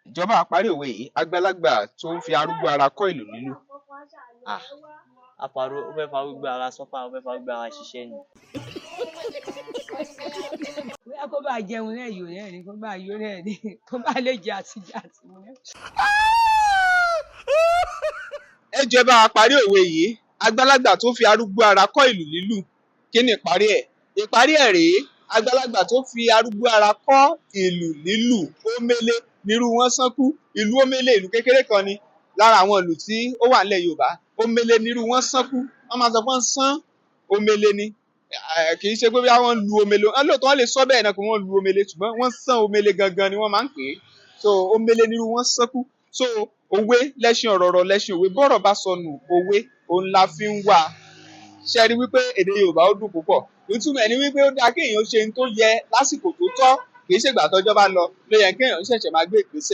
Ìjọba àparí òwe yìí: àgbàlagbà tó ń fi arúgbó ara kọ́ ìlù lílù. Ah, àfàrò ó fẹ́ farúgbó ara sọ́fà, ó fẹ́ farúgbó ara ṣiṣẹ́ ni. Bóyá kó bá jẹun náà yò náà ni, kó bá yó náà ni, kó bá lè jẹ àtijẹ àtimu náà. Ẹ jọ̀ọ́, ẹ bá wa parí òwe yìí: àgbàlagbà tó fi arúgbó ara kọ́ ìlù lílù. Kí ni ìparí ẹ̀? Ìparí ẹ̀ rèé: àgbàlagbà tó fi arúgbó ara kọ́ ìlù lílù, omele nírú wọn sánkú. Ìlú omele, ìlú kékeré kan ni lára àwọn ìlú tí ó wà nílẹ̀ Yorùbá. Omele nírú wọn sánkú. Wọ́n máa sọ pé wọ́n sán omele ni, kì í ṣe pé bóyá wọ́n lu omele. Wọ́n lóòótọ́, wọ́n lè sọ bẹ́ẹ̀ náà pé wọ́n lu omele, ṣùgbọ́n wọ́n sán omele gangan ni wọ́n máa ń pè é. So omele nírú wọn sánkú. So òwe lẹṣin ọ̀rọ̀, ọ̀rọ̀ lẹṣin òwe. Bọ́rọ̀ bá sọnù, òwe òun la fi ń wá a. Ṣe rí wípé èdè Yorùbá ó dùn púpọ̀? Ìtumọ̀ ẹ̀ ni wípé ó dáa kéèyàn ṣe ohun tó yẹ lásìkò tó tọ́. Kì í ṣègbà tọ́jọ́ bá lọ ló yẹ kéèyàn ṣẹ̀ṣẹ̀ máa gbé ìgbésẹ̀.